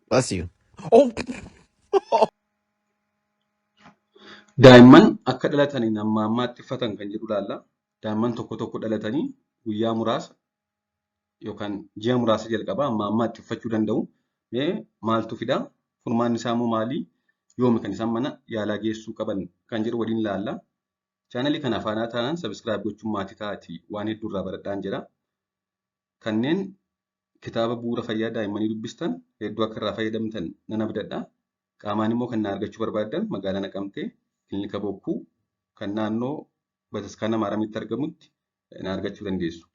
Bless you. Oh. Daa'imman akka dhalataniin hamma ammaatti uffatan kan jedhu ilaalla. Daa'imman tokko tokko dhalatanii guyyaa muraasa yookaan ji'a muraasa jalqabaa hamma ammaatti uffachuu danda'u. Mee maaltu fidaa? Furmaanni isaa immoo maali? Yoomi kan isaan mana yaalaa geessuu qaban kan jedhu waliin ilaalla. Chaanalii kana faanaa taanaan subscribe gochuun maatii ta'aatii waan hedduu irraa baradhaan jedha. Kanneen kitaaba bu'uura fayyaa daa'immanii dubbistan hedduu akka irraa fayyadamtan nan abdadha. Qaamaan immoo kan na argachuu barbaaddan magaalaa Naqamtee kilinika Bokkuu kan naannoo Bataskaana Maaramitti argamutti na argachuu dandeessu.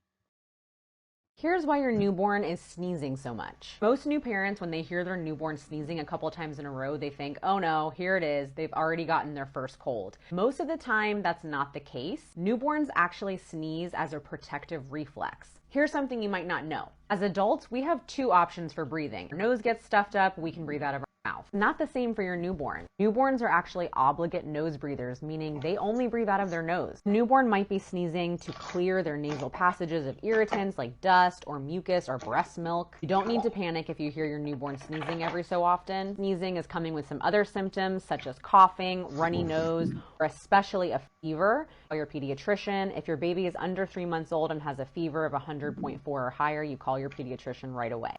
Here's why your newborn is sneezing so much. Most new parents, when they hear their newborn sneezing a couple times in a row, they think, oh no, here it is. They've already gotten their first cold. Most of the time, that's not the case. Newborns actually sneeze as a protective reflex. Here's something you might not know. As adults, we have two options for breathing. Our nose gets stuffed up, we can breathe out of our mouth. Not the same for your newborn. Newborns are actually obligate nose breathers, meaning they only breathe out of their nose. Newborn might be sneezing to clear their nasal passages of irritants like dust or mucus or breast milk. You don't need to panic if you hear your newborn sneezing every so often. Sneezing is coming with some other symptoms such as coughing, runny nose, or especially a fever. Call your pediatrician. If your baby is under 3 months old and has a fever of 100.4 or higher, you call your pediatrician right away.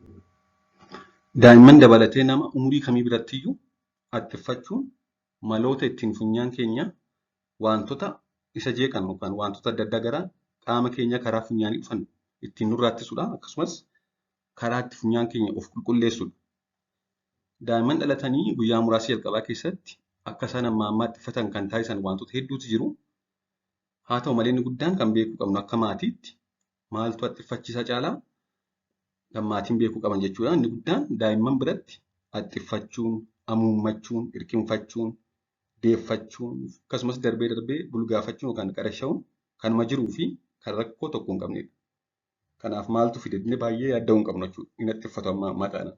Daa'imman dabalatee nama umurii kamii birattiyyuu haxxiffachuun maloota ittiin funyaan keenya wantoota isa jeeqan yookaan wantoota adda addaa gara qaama keenya karaa funyaanii dhufan ittiin nurraa ittisudha. Akkasumas karaa itti funyaan keenya of qulqulleessudha. Daa'imman dhalatanii guyyaa muraasa jalqabaa keessatti akka isaan hamma ammaatti uffatan kan taasisan wantoota hedduutu jiru. Haa ta'u malee inni guddaan kan beekuu qabnu akka maatiitti maaltu haxxiffachiisaa caalaa kan maatiin beekuu qaban jechuudha. Inni guddaan daa'imman biratti haxxiffachuun, hamuummachuun, hirqinfachuun, deeffachuun akkasumas darbee darbee bulgaafachuun yookaan qarasha'uun kanuma jiruu fi kan rakkoo tokko hin qabnedha. Kanaaf maaltu fide jennee baay'ee yaadda'uu hin qabnu jechuudha. Inni haxxiffatu amma ammaa taanaan.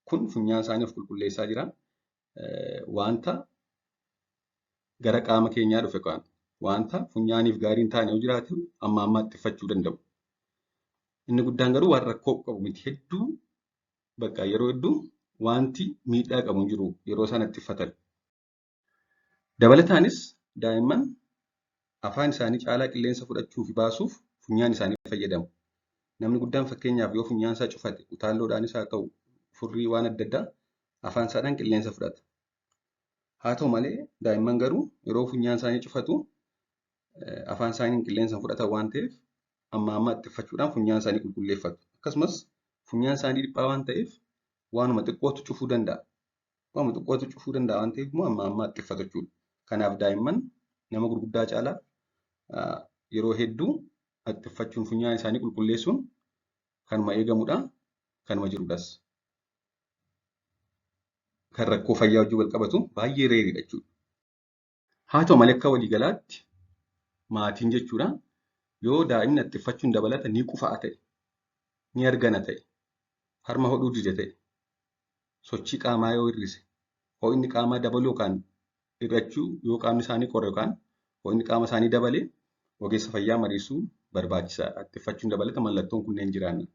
Kun funyaan isaanii of qulqulleessaa jira. Wanta gara qaama keenyaa dhufe kan wanta funyaaniif gaarii hin taane yoo jiraate amma ammaa haxxiffachuu danda'u. Inni guddaan garuu waan rakkoo qabu miti hedduu bakka yeroo hedduu wanti miidhaa qabu hin jiru yeroo isaan haxxiffatan. Dabalataanis daa'imman afaan isaanii caalaa qilleensa fudhachuu fi baasuuf funyaan isaanii fayyadamu. Namni guddaan fakkeenyaaf yoo funyaan isaa cufate utaalloodhaanis haa ta'u furrii waan adda addaa afaan isaadhaan qilleensa fudhata. Haa ta'u malee daa'imman garuu yeroo funyaan isaanii cufatu afaan isaaniin qilleensa fudhatan waan ta'eef amma amma haxxiffachuudhaan funyaan isaanii qulqulleeffatu. Akkasumas funyaan isaanii dhiphaa waan ta'eef waanuma xiqqootu cufuu danda'a. Waanuma xiqqootu cufuu danda'a waan ta'eef immoo amma amma haxxiffatu jechuudha. Kanaaf daa'imman nama gurguddaa caalaa yeroo hedduu haxxiffachuun funyaan isaanii qulqulleessuun kanuma eegamudha. Kanuma jirudhas. Kan rakkoo fayyaa wajjin wal qabatu baay'ee rareiidha jechuudha. Haa ta'u malee akka waliigalaatti maatiin jechuudha yoo daa'imni haxxiffachuun dabalata ni qufa'a ta'e, ni argana ta'e, harma hodhuu dide ta'e, sochii qaamaa yoo hir'ise, ho'inni qaamaa dabaluu yookaan hir'achuu yoo qaamni isaanii qorre yookaan ho'inni qaama isaanii dabale ogeessa fayyaa mariisuun barbaachisaadha. Haxxiffachuun dabalata mallattoon kunneen jiraanna.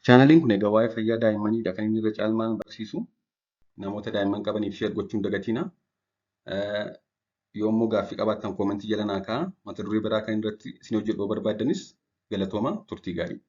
Chaanaliin kun egaa waa'ee fayyaa daa'immaniidha kan inni irra caalmaan barsiisu. Namoota daa'imman qabaniif share gochuu hin dagatinaa. Yoo immoo gaaffii qabaattan koomentii jala naa kaa'aa. Mata duree biraa kan irratti isin hojjedhu yoo barbaaddanis galatooma, turtii gaarii.